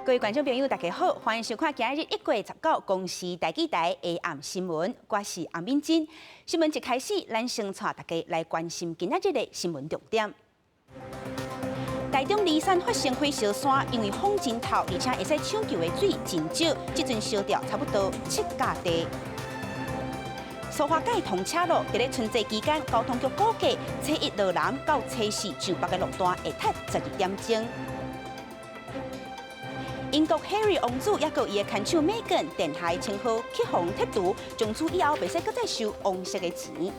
各位觀眾朋友，大家好，歡迎收看今日1月19公視台語台下暗新聞，我是洪敏珍。新聞一開始，咱先帶大家來關心今仔日的新聞重點。台中梨山發生火燒山，因為風真透，而且會使搶救的水真少，這陣燒掉差不多七甲地。蘇花改通車囉，佇咧春節期間，交通局估計，初一羅南到初四上北的路段會塞12點鐘。英國 Harry 王子猶閣伊的牽手 Meghan 殿下稱號去予剔除，從此以後袂使閣再收王室的錢。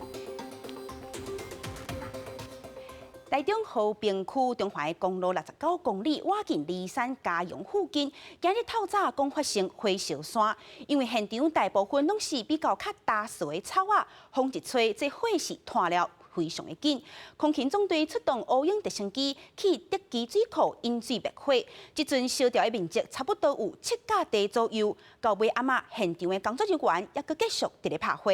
台中和平區中環公路69公里，倚近梨山嘉陽附近，今日透早講發生火燒山，因為現場大部分攏是比較較焦燥的草仔，風一吹，這火勢湠了非常的緊。空勤總隊出動烏鷹直升機去竹崎水庫引水滅火，這陣燒掉的面積差不多有七甲地左右。到尾暗仔，現場的工作人員猶閣繼續佇咧拍火。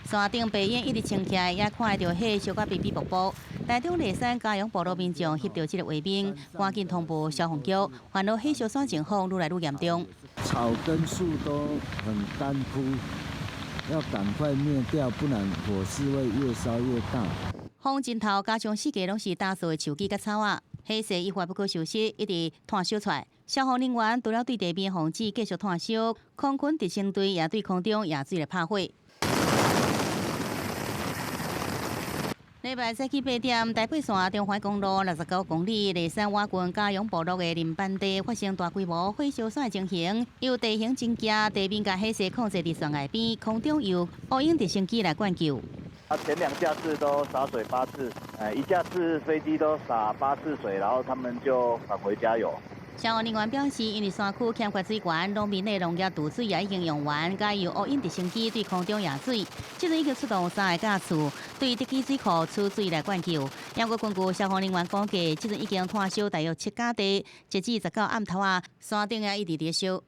山頂白煙一直衝起來，也看會著火燒甲飛飛瀑布。台中梨山嘉陽部落民眾翕著這个畫面，趕緊通報消防局，煩惱火燒山情況愈來愈嚴重。草跟樹都很乾枯，要趕快滅掉，不然火勢會越燒越大。風真透，加上四界攏是焦燥的樹枝佮草仔，火勢一發不可收拾，一直湠燒出來。消防人員除了對地面防止繼續湠燒，空軍直升隊也對空中迺水來拍火。禮拜早起8點，台八線中環公路69公里梨山倚近嘉陽部落的林班地發生大規模火燒山的情形，由地形真驚，地面共火勢控制佇懸崖邊，空中由烏鷹直升機來灌救。啊，前兩架次都灑水八次，一架次飛機都灑八次水，然後他們就返回加油。消防人員表示，因為山區欠缺水源，農民的農業池水也已經用完，改由烏鷹直升機對空中迺水。這陣已經出動三個架次，對竹崎水庫取水來灌救。不過根據消防人員估計，這陣已經湠燒大約七甲地，截至19暗頭仔，山頂也一直佇燒。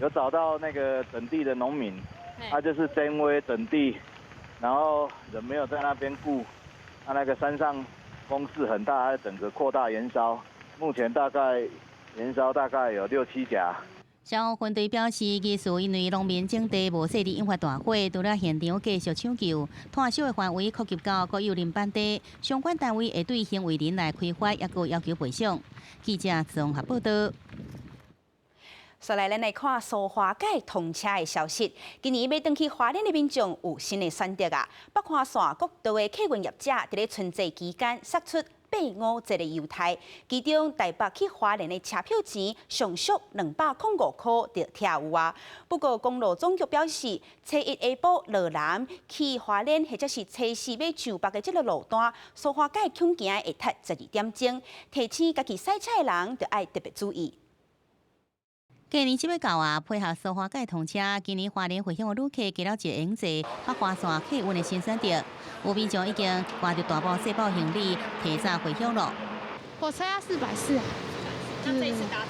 有找到那個整地的農民，他就是真威整地，然後人沒有在那邊顧，他那個山上風勢很大，他整個擴大延燒，目前大概延燒大概有六七甲。消防分隊表示，疑似因為農民種地無細膩引發大火，除了現場繼續搶救，湠燒的範圍擴及到國有林班地，相關單位會對行為人來開罰，猶閣要求賠償。記者綜合報道。紲來，咱來看蘇花改通車的消息。今年欲轉去花蓮的民眾有新的選擇啊！北環線國道的客運業者佇咧春節期間殺出八五折的優待，其中台北去花蓮的車票錢上俗205塊就拆有啊。不過公路總局表示，初一下晡羅南去花蓮或者是初四欲上北的這个路段，蘇花改恐驚會塞12點鐘，提醒家己駛車的人著愛特別注意。過年這欲到啊，配合蘇花改通車，今年花蓮回鄉的旅客加了一個會用坐北環線客運的新選擇。有民眾已經掛著大包細包行李，提早回鄉了。火車要440啊，那這一次搭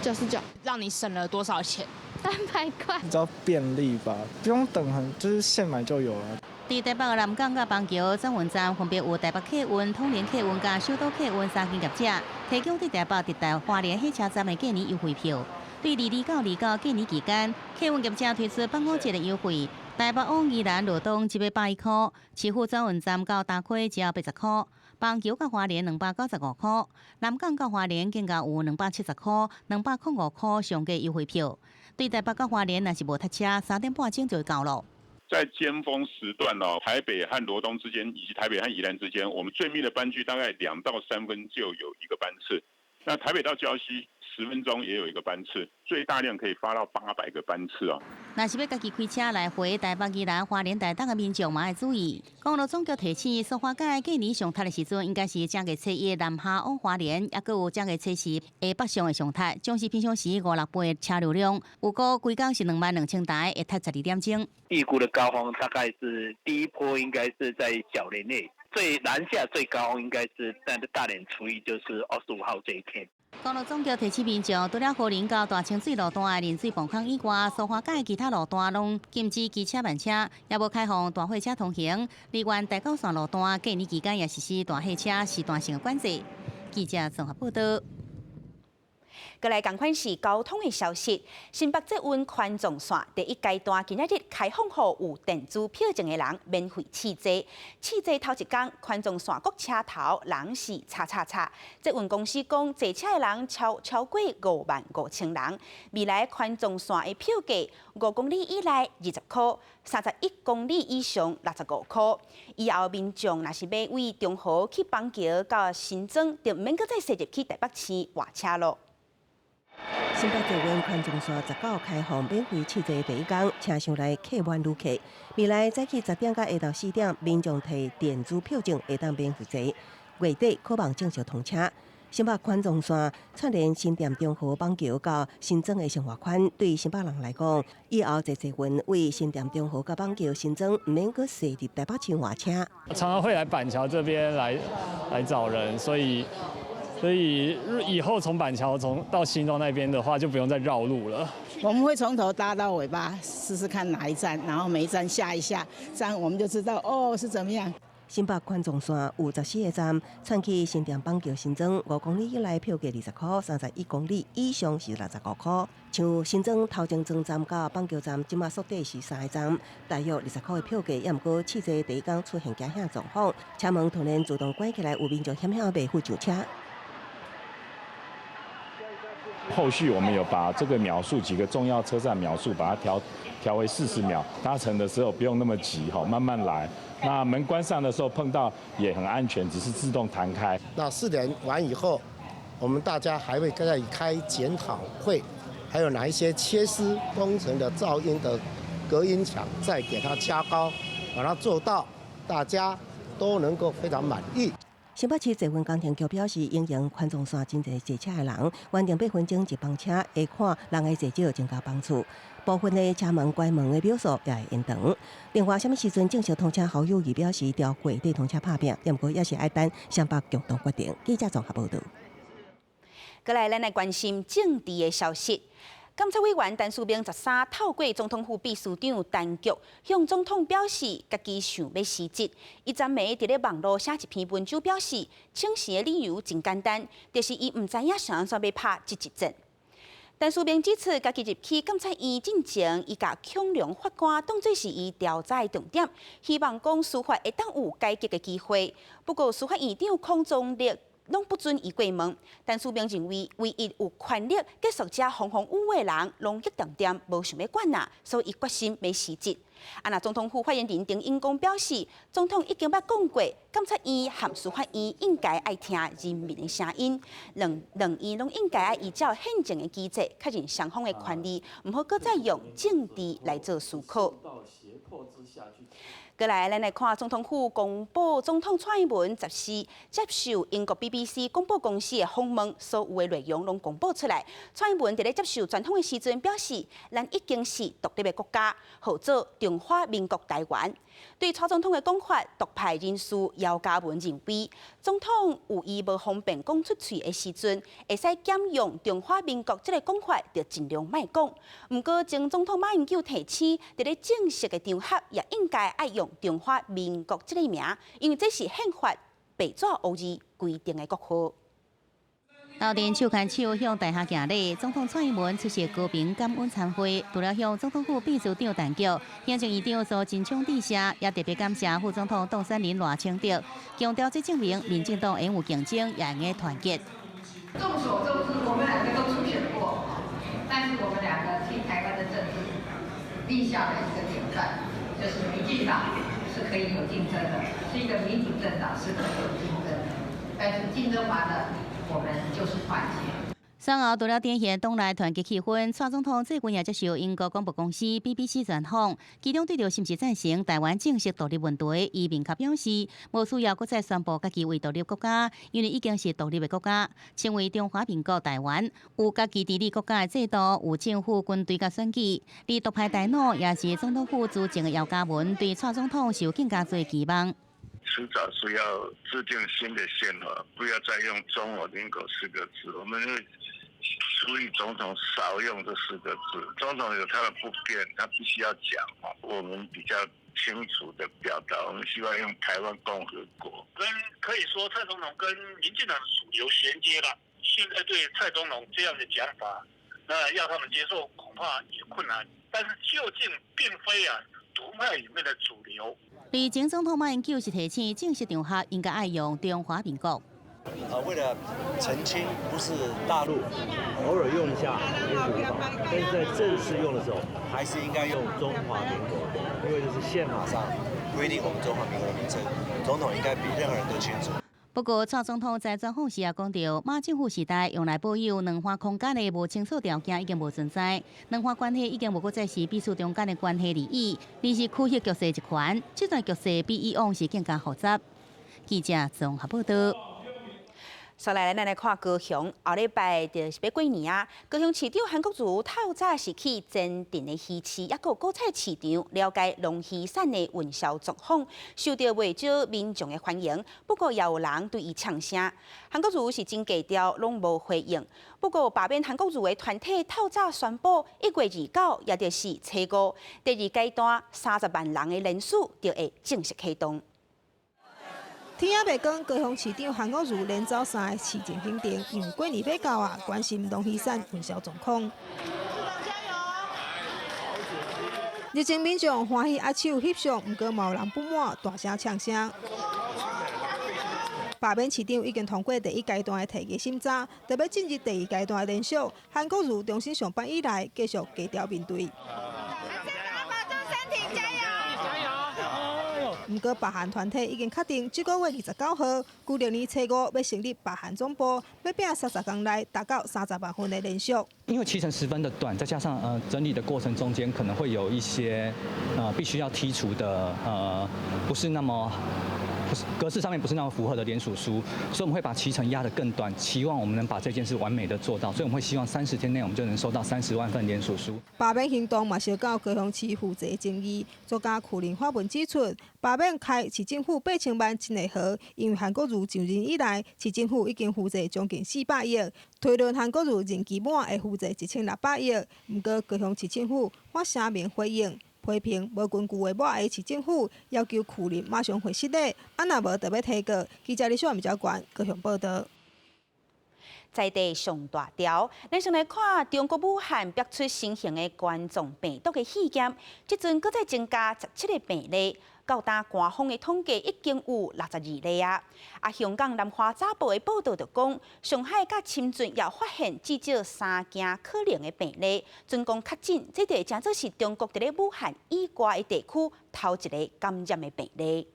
只要99，讓你省了多少錢？300塊。比較便利吧，不用等很，就是現買就有了。佇台北的南港佮板橋轉運站，分別有台北客運、統聯客運佮首都客運三間業者，提供對台北直達花蓮火車站的過年優惠票。對22到29過年期間，客運業者推出八五折的優惠。台北往宜蘭羅東一欲110塊，市府轉運站到大溪只要80塊，板橋到花蓮295塊，南港到花蓮更加有270塊、205塊上低優惠票。對台北到花蓮若是無塞車，3點半鐘就會到囉。在尖峰時段哦，台北和羅東之間，以及台北和宜蘭之間，我們最密的班距大概2到3分就有一個班次。那台北到礁溪10分鐘也有一個班次，最大量可以發到800個班次啊。若是欲家己開車來回台北、宜蘭、花蓮、台東的民眾嘛愛注意。公路總局提醒，蘇花改過年上塞的時陣，應該是正月初一南下往花蓮，猶閣有正月初四下北上的上塞，總是平常時五六倍的車流量，預估規工是22,000台，會塞12點鐘。預估的高峰大概是第一波，應該是在小年內。最南下最高峰應該是在大年初一，就是25號這一天。公路總局提醒民眾，除了和林到大清水路段的冷水泵口以外，蘇花改其他路段攏禁止機車慢車，也無開放大貨車通行。另外，台九線路段過年期間也實施大貨車時段性的管制。記者綜合報道。閣來仝款是交通的消息，新北捷運環狀線第一階段今仔日開放予有電子票證的人免費試坐。試坐頭一工，環狀線各車頭人是插插插。捷運公司講，坐車的人超過55,000人。未來環狀線的票價5公里以內20箍，31公里以上65箍。以後民眾若是欲對中和去板橋到新莊，就毋免閣再駛入去台北市換車囉。新北捷運環狀線19開放免費試坐第一工，車廂內客滿旅客。未來早起10點到下晝4點，民眾提電子票證會當免費坐。月底可望正式通車。新北環狀線串聯新店中和板橋到新莊的生活圈，對新北人來講，以後坐捷運對新店中和佮板橋新莊，毋免閣駛入台北市換車。常常會來板橋這邊來找人，所以以後從板橋從到新莊那邊的話，就不用再繞路了。我們會從頭搭到尾巴，試試看哪一站，然後每一站下一下，這樣我們就知道哦是怎麼樣。新北環狀線有14個站，串起新店板橋新莊5公里以內票價20箍，31公里以上是65箍。像新莊頭前莊站到板橋站，這馬縮短是三個站，大約20箍的票價，也毋過試坐第一工出現驚嚇狀況，車門突然自動關起來，有民眾險險袂赴上車。後續我們有把這個秒數，幾個重要車站秒數，把它調為40秒，搭乘的時候不用那麼急，哈，慢慢來。那門關上的時候碰到也很安全，只是自動彈開。那4年完以後，我們大家還會再開檢討會，還有哪一些缺失工程的噪音的隔音牆，再給它加高，把它做到大家都能夠非常滿意。新北市捷運工程局表示，因應環狀線真濟坐車的人，原定8分鐘一班車，會看人的濟少增加班次，部分的車門關門的秒數也會延長。另外，啥物時陣正式通車？侯友宜表示，調月底通車拍拚，毋過也是愛等雙北共同決定。記者綜合報導。閣來，咱來關心政治的消息。監察委員陳戍民13透過總統府秘書長陳菊向總統表示，家己想欲辭職。伊昨暝佇咧網路寫一篇文章，表示請辭的理由真簡單，就是伊毋知影是按怎欲拍這一戰。陳戍民指出，家己入去監察院進前，伊共孔梁法官當做是伊調查的重點，希望講司法會當有改革的機會。不過司法院長孔宗力攏不准伊過問。陳戍民認為，唯一有權力結束這風風雨雨的人，攏一點點無想欲管啊，所以伊決心欲辭職。啊，若總統府發言人陳英光表示，總統已經捌講過，監察院和司法院應該愛聽人民的聲音，兩院攏應該愛依照憲政的機制確認雙方的權利，毋好閣再用政治來做思考。閣來，咱來看總統府公布總統蔡英文14接受英國 BBC 廣播公司的訪問，所有的內容攏公布出來。蔡英文佇咧接受專訪的時陣表示，咱已經是獨立的國家，號做中華民國臺灣。對蔡總統的講法，獨派人士姚嘉文認為，總統有伊無方便講出喙的時陣，會使減用中華民國這个講法，就盡量莫講。毋過前總統馬英九提醒，佇咧正式的場合，也應該愛用中華民國這个名，因為這是憲法白紙黑字規定的國號。鬥陣手牽手向台下行禮，總統蔡英文出席和平感恩餐會，除了向總統府秘書長陳菊、行政院長蘇貞昌致謝，也特別感謝副總統當選人賴清德，強調這證明民進黨會有競爭，也會團結。眾所周知，我們兩個都初選過，但是我們兩個替台灣的政治立下了一個典範，就是民進黨是可以有競爭的，是一個民主政黨是可以有競爭的，但是競爭完了，我們就是團結。雙後除了展現黨內團結氣氛，蔡總統最近也接受英國廣播公司 BBC 專訪，其中對著是毋是贊成臺灣正式獨立問題，伊明確表示，無需要閣再宣布家己為獨立國家，因為已經是獨立的國家，稱為中華民國臺灣，有家己治理國家的制度，有政府、軍隊佮選舉。而獨派大腦也是總統府資政的姚嘉文，對蔡總統是有更加濟期望。遲早是要制定新的憲法，不要再用中華民國四個字。我們會呼籲總統少用這四個字。總統有他的不便，他必須要講。我們比較清楚的表達，我們希望用台灣共和國。跟可以說蔡總統跟民進黨的主流銜接了，銜現在對蔡總統這樣的講法，那要他們接受恐怕也困難。但是究竟並非啊獨派裡面的主流。而前總統馬英九是提醒，正式場合應該愛用中華民國。啊，為了澄清，不是大陸，偶爾用一下也許無妨，但是在正式用的時候，還是應該用中華民國，因為這是憲法上規定我們中華民國的名稱，總統應該比任何人都清楚。不過，蔡總統在專訪時也講著，馬政府時代用來保有兩岸空間的無清楚條件已經無存在，兩岸關係已經無閣再是彼此中間的關係而已，而是區域局勢一環。這段局勢比以往是更加複雜。記者綜合報道。煞來，咱來看高雄，後禮拜就是欲過年啊。高雄市長韓國瑜透早是去前鎮的魚市，抑閣果菜市場了解農漁產的運銷狀況，受著袂少民眾的歡迎。不過也有人對伊嗆聲。韓國瑜是真低調，攏無回應。不過罷免韓國瑜的團體透早宣布，1月29，也就是初五，第二階段30萬人的聯署就會正式啟動。天仔未光，高雄市長韓國瑜連走三個市政行程，因為過年欲到啊，關心農漁產運銷狀況。熱情民眾歡喜握手翕相，毋過嘛有人不滿，大聲嗆聲。罷免市長已經通過第一階段的提議審查，就欲進入第二階段的聯署。韓國瑜重新上班以來，繼續低調面對。毋過，罷韓團體已經確定，這個月29號，舊曆年初五欲成立罷韓總部，欲拼30工內達到30萬份的聯署。因為期程十分的短，再加上整理的過程中間可能會有一些必須要剔除的不是那麼不是格式上面不是那麼符合的聯署書，所以我們會把期程壓得更短，期望我們能把這件事完美的做到，所以我們會希望30天內我們就能收到30萬份聯署書。罷免行動嘛，受到高雄市負責爭議，作家柯林發文指出，罷免開市政府8000萬真會好，因為韓國瑜上任以來，市政府已經負債將近400億，推論韓國瑜任期滿會負債1600億。毋過高雄市政府發聲明回應，批評無根據的抹黑市政府，要求柯林馬上回失禮，啊若無就欲提告。記者李小文高雄報道。在地上大條，咱先來看中國武漢爆出新型的冠狀病毒的肺炎，這陣閣再增加17個病例，到今官方的統計已經有62例啊。啊，香港南華早報的報道就講，上海佮深圳也發現至少三件可能的病例，總共確診，這就誠做是中國佇咧武漢以外的地區頭一个感染的病例。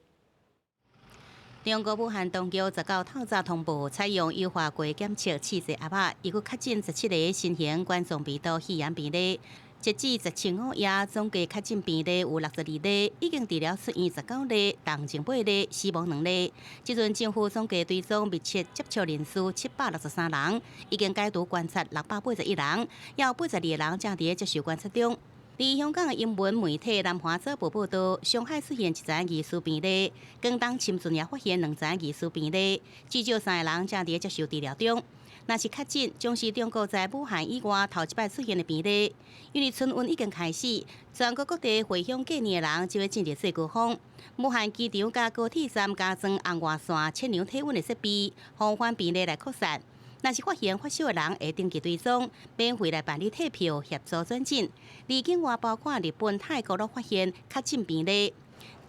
中國武漢當局19透早通報，採用優化過檢測試劑盒仔，又閣確診17個新型冠狀病毒肺炎病例。截至17午夜，總計確診病例有62例，已經治療出院19例，重症8例，死亡2例。這陣政府總計追蹤密切接觸人數763人，已經解除觀察681人，猶有82個人正佇咧接受觀察中。佇香港的英文媒體南華早報報道，上海出現一例疑似病例，廣東深圳也發現兩例疑似病例，至少三個人正佇咧接受治療中。若是確診，將是中國在武漢以外頭一擺出現的病例。因為春運已經開始，全國各地回鄉過年的人就欲進入最高峰。武漢機場佮高鐵站加裝紅外線測量體溫的設備，防範病例來擴散。若是發現發燒的人，會登記追蹤，免費來辦理退票，協助轉診。離境外包括日本、泰國攏發現確診病例。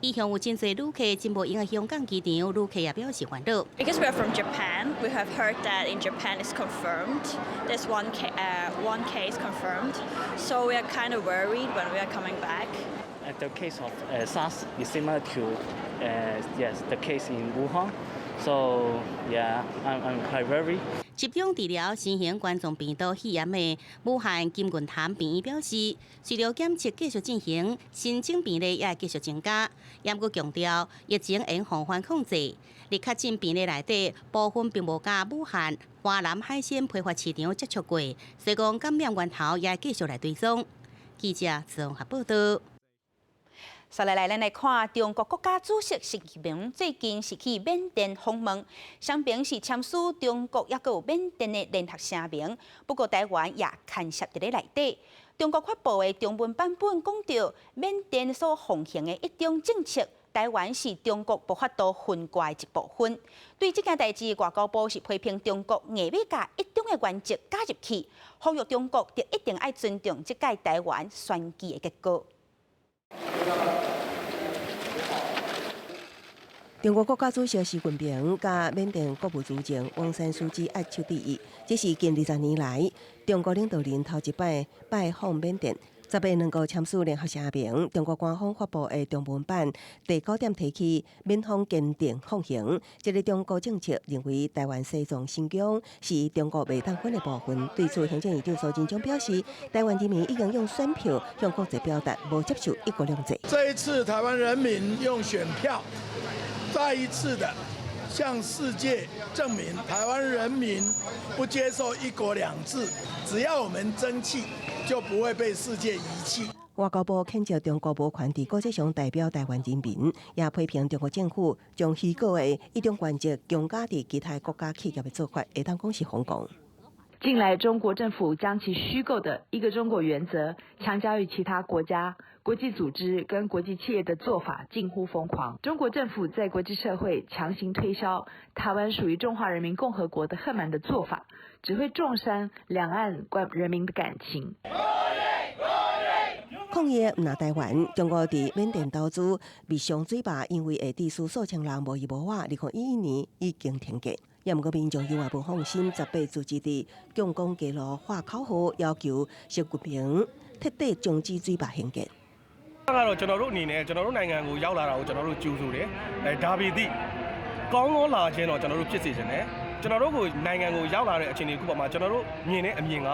一向有真濟旅客真無閒的香港機場，旅客也表示煩惱。 Because we are from Japan, we have heard that in Japan it's confirmed. There's one case confirmed, so we are kind of worried when we are coming back. The case of SARS is similar to yes, the case in Wuhan. So yeah, I'm quite worried. 集中治療新型冠狀病毒肺炎的武漢金銀潭病院表示，隨著檢測繼續進行，新增病例也會繼續增加。毋過強調，疫情會防範控制。佇確診病例內底，部分並無佮武漢華南海鮮批發市場接觸過，所以講感染源頭也會繼續來追蹤。記者綜合報道。煞來來，咱來看中國國家主席習近平最近是去緬甸訪問，雙邊是簽署中國抑閣有緬甸的聯合聲明。不過台灣也牽涉佇咧內底。中國發布的中文版本講著，緬甸所奉行的一中政策，台灣是中國無法度分割的一部分。對這件代誌，外交部是批評中國硬欲共一中的原則加入去，呼籲中國就一定愛尊重這屆台灣選舉的結果。中國國家主席習近平佮緬甸國務資政翁山蘇姬握手致意，這是近20年來中國領導人頭一擺拜訪緬甸。18兩國簽署聯合聲明，中國官方發布的中文版第九點提起，緬方堅定奉行這个中國政策，認為台灣西藏新疆是中國袂當分的部分。對此，行政院長蘇貞昌表示，台灣人民已經用選票向國際表達，無接受一國兩制。這一次，台灣人民用選票再一次的向世界證明，台灣人民不接受一國兩制。只要我們爭氣，就不會被世界遺棄。外交部譴責中國無權佇國際上代表台灣人民，也批評中國政府將虛構的一中原則強加佇其他國家企業的做法，會當講是瘋狂。近來，中國政府將其虛構的一個中國原則強加於其他國家、國際組織跟國際企業的做法近乎瘋狂。中國政府在國際社會強行推銷台灣屬於中華人民共和國的橫蠻的做法，只會重傷兩岸關人民的感情。抗議毋但台灣，中國佇緬甸投資密松水壩，因為會致死數千人無依無倚，2011年已經停建。也毋過民眾猶原無放心，18組織佇共光街路喊口號，要求習近平徹底終止水壩興建。 ကတော့ကျွန်တော်တို့အနေနဲ့ကျွန်တော်တို့နိုင်ငံကိုရောက်လာတာကိုကျွန်တော်တို့ကြိုဆိုတယ်အဲဒါပေသည့်ကောင်းကောင်းလာခြင်းတော့ကျွန်တော်တို့ဖြစ်စေချင်တယ်ကျွန်တော်တို့ကိုနိုင်ငံကိုရောက်လာတဲ့အခြေအနေခုပေါ်မှာကျွန်တော်တို့မြင်တဲ့အမြင်က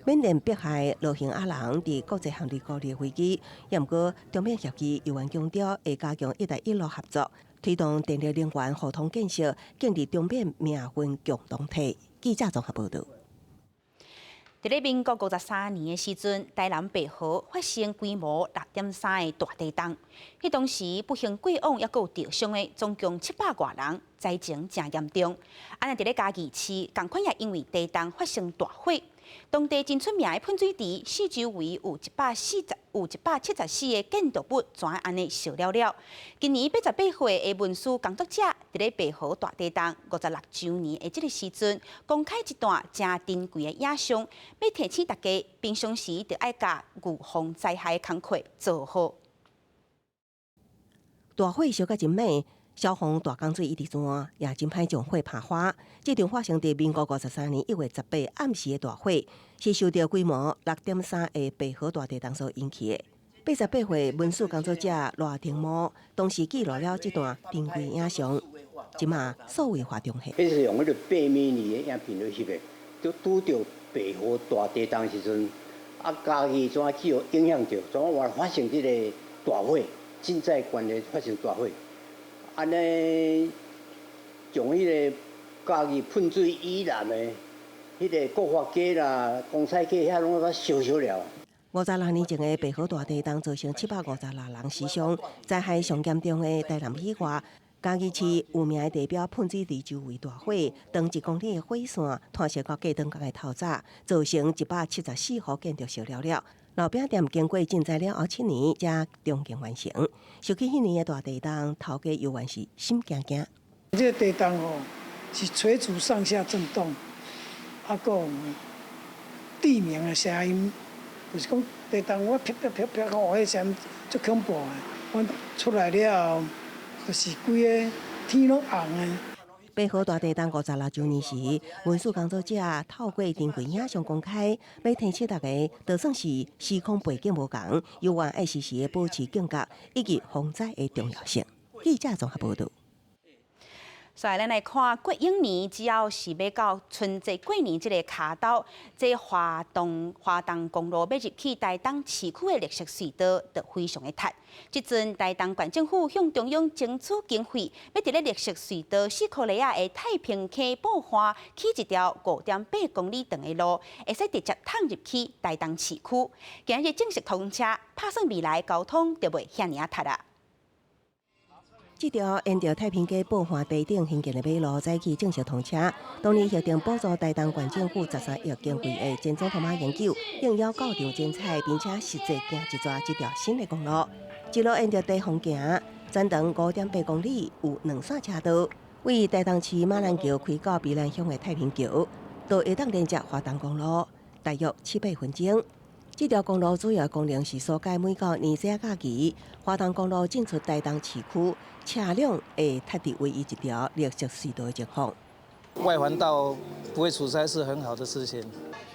緬甸迫害羅興亞人佇國際航離國的危機，也毋過中緬協議猶原強調會加強“一帶一路”合作，推動電力能源互通建設，建立中緬命運共同體。記者綜合報導。佇咧民國53年的時陣，台南白河發生規模6.3的大地動，彼當時不幸過往猶閣有著傷的，總共700外人，災情誠嚴重。啊，若佇咧嘉義市，仝款也因為地動發生大火，當地真出名的噴水池，四周圍有有174个建築物，全按呢燒了了。今年88歲的文史工作者，佇咧白河大地動56週年的這个時陣，公開一段誠珍貴的影像，欲提醒大家平常時著愛共預防災害的工課做好。大火燒甲真猛，消防大江水一直轉，也真歹將火拍花。這場發生佇民國53年1月18暗時的大火，是受著規模6.3的白河大地動所引起的。88歲文史工作者賴廷茂當時記錄了這段珍貴影像，這馬數位化重現。彼是用彼个8米的影片來翕的，就拄著白河大地動時陣，啊，嘉義怎去予影響著，怎話發生這个大火，震災縣的發生大火，按呢將彼个嘉義噴水以南的彼个國華街啦、公彩街遐攏燒燒了。56年前的白河大地動造成756人死傷，災害上嚴重的台南以外，嘉義市有名的地標噴水池周圍大火，長1公里的火線拖燒到隔頓工的透早，造成174戶建築燒了了。老餅店經過震災了後7年才重建完成。想起彼年的大地動，頭家猶原是心驚驚。這个地動吼是垂直上下震動，啊，閣有地鳴的聲音，就是講地動我啪啪啪啪，哦，彼个聲音足恐怖的。阮出來了後，就是規个天攏紅的。白河大地動56週年時，文史工作者透過珍貴影像公開，欲提醒大家，就算是時空背景無仝，猶原愛時時保持警覺以及防災的重要性。記者綜合報導。所以，咱來看過嬰年，只要是欲到春節過年這个跤頭，這花東公路欲入去台東市區的綠色隧道，就非常的塞。這陣台東縣政府向中央爭取經費，欲佇咧綠色隧道四箍犁仔的太平溪駁岸起一條5.8公里長的路，會使直接通入去台東市區。今日正式通車，拍算未來交通就袂遐爾仔塞啦。這條沿著太平溪駁岸堤頂興建的馬路，早起正式通車。當年核定補助台東縣政府13億經費的前總統馬英九應邀到場剪彩，並且實際行一逝這條新的公路。一路沿著堤防行，全長5.8公里，有兩線車道，對台東市馬蘭橋開到宜蘭鄉的太平橋，都會當連接花東公路，大約七八分鐘。這條公路主要功能是疏解每到年節假期，花東公路進出台東市區車輛會塞佇唯一一條綠色隧道的情況。外環道不會阻塞是很好的事情。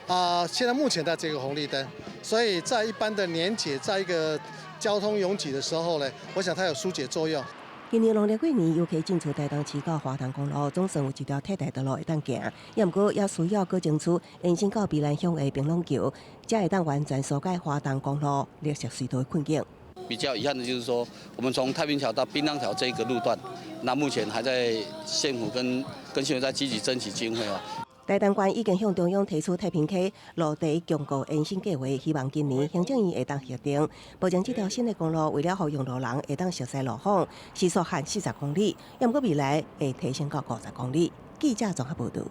啊，現在目前在這個紅綠燈，所以在一般的年節，在一個交通擁擠的時候呢，我想它有疏解作用。今年農曆過年，遊客進出台東市到花東公路，總算有一條替代道路會當行。也毋過，也需要閣爭取延伸到宜蘭鄉的平朗橋，才會當完全疏解花東公路綠色隧道的困境。比較遺憾的就是說，我們從太平橋到檳榔橋這個路段，那目前還在縣府跟縣府在積極爭取經費哦。台東縣已經向中央提出太平溪陸地強固延伸計劃，希望今年行政院會當核定。目前這條新的公路為了予用路人會當熟悉路況，時速限40公里，也毋過未來會提升到50公里。記者綜合報導。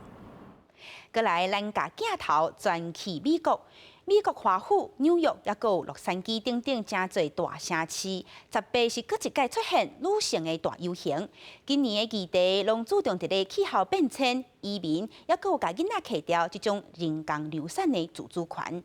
過來，咱共鏡頭轉去美國，美國華府、紐約，抑閣有洛杉磯等等，誠濟大城市，18是閣一擺出現女性的大遊行。今年的議題攏注重佇咧氣候變遷、移民，抑閣有共囡仔剝掉這種人工流產的自主權。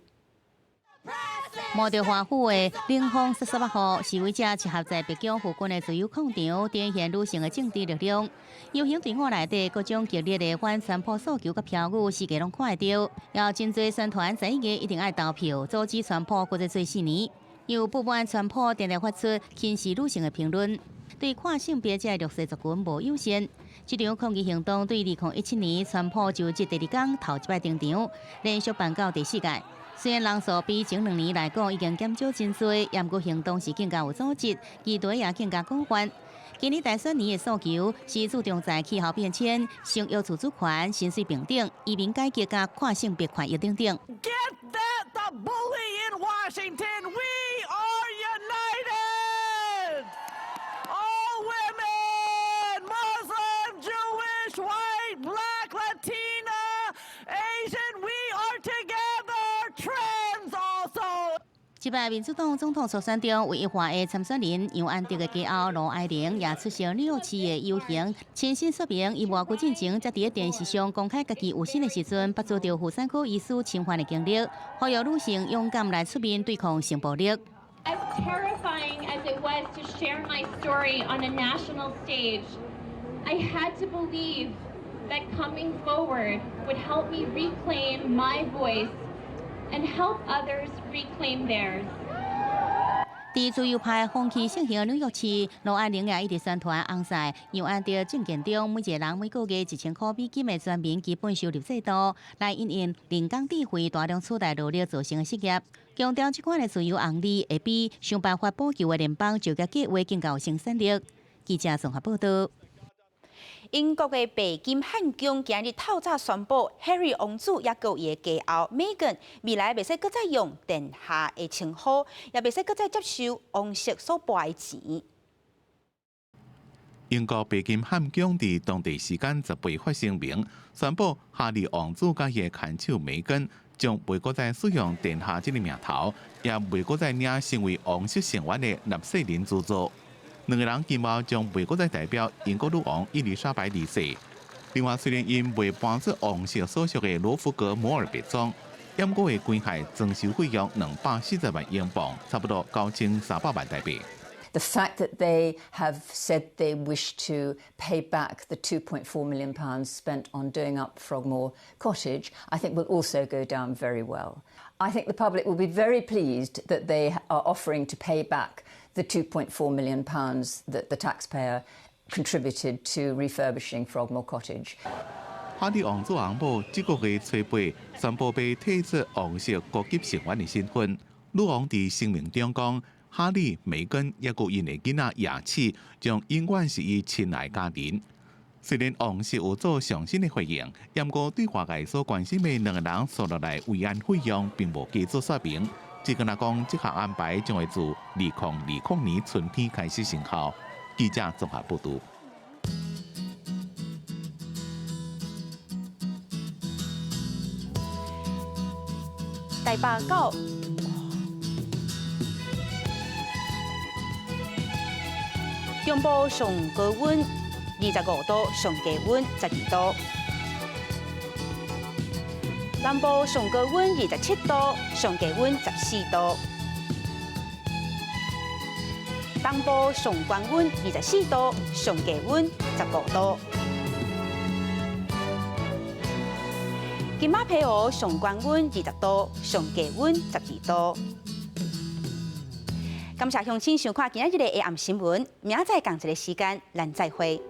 冒著華府的冷風颼颼仔雨，示威者集合在白宮附近的自由廣場，展現女性的政治力量。遊行隊伍內底各種激烈的反川普訴求佮標語，四界攏看會著。也有真濟宣傳11月一定愛投票，阻止川普閣再做4年。又不滿川普定定發出輕視女性的評論，對跨性別者弱勢族群無友善。這場抗議行動對2017年川普就職第二工頭一擺登場，連續辦到第四屆。雖然人數比前兩年來講已經減少真濟，也毋過行動是更加有組織，議題也更加廣泛。今年大選年的訴求是注重在氣候變遷、生育自主權、薪水平等、移民改革佮跨性別權益等等。 Get that the bully in Washington, we are united. All women, Muslim, Jewish, white, black, Latina, Asian, we are together. Trans also. 這擺民主黨總統初選中，唯一華裔參選人楊安德的家後盧愛玲也出席紐約市的遊行，親身說明伊偌久進前才佇咧電視上公開家己有身的時陣，捌遭著婦產科醫師侵犯的經歷，呼籲女性勇敢來出面對抗性暴力。 As terrifying as it was to share my story on a national stage, I had to believe that coming forward would help me reclaim my voice and help others reclaim theirs. 佇自由派風氣盛行的紐約市，盧愛玲也一直宣傳翁婿楊安德政見中，每一個人每個月1000箍美金的全民基本收入制度，來因應人工智慧大量取代勞力造成的失業，強調這款的自由紅利會比想辦法補救的聯邦就業計劃更加有生產力。記者綜合報導。英國的白金漢宮今日透早宣布，Harry 王子抑閣伊的家後 Meghan 未來袂使閣再用殿下的稱呼，也袂使閣再接受王室所撥的錢。英國白金漢宮佇當地時間18發聲明，宣布哈利王子佮伊的牽手梅根將袂閣再使用殿下這个名頭，也袂閣再領身為王室成員的納稅人資助。兩个人今後將袂閣再代表英國女王伊麗莎白二世。另外，雖然𪜶袂搬出王室所屬的羅弗格摩爾別莊，毋過會捐獻裝修費用240萬英鎊，差不多9300萬台幣。 The fact that they have said they wish to pay back the £2.4 million spent on doing up Frogmore Cottage, I think will also go down very well. I think the public will be very pleased that they are offering to pay back the £2.4 million that the taxpayer contributed to refurbishing Frogmore Cottage. 哈利王子翁某這个月初八宣布欲退出王室高級成員的身份。女王佇聲明中講，哈利、梅根抑閣𪜶的囡仔雅琪將永遠是伊親愛家人。雖然王室有做上新的回應，毋過對外界所關心的兩个人紲落來慰安費用，並無加做說明。只敢若講，這項安排將會自2020年春天開始生效。記者綜合報導。台北到中中部上高溫25度，上低溫12度；南部上高溫27度，上低溫14度；東部上懸溫24度，上低溫15度。金馬澎湖上懸溫20度，上低溫12度。感謝鄉親收看今仔日的下暗新聞，明仔載仝一个時間，咱再會。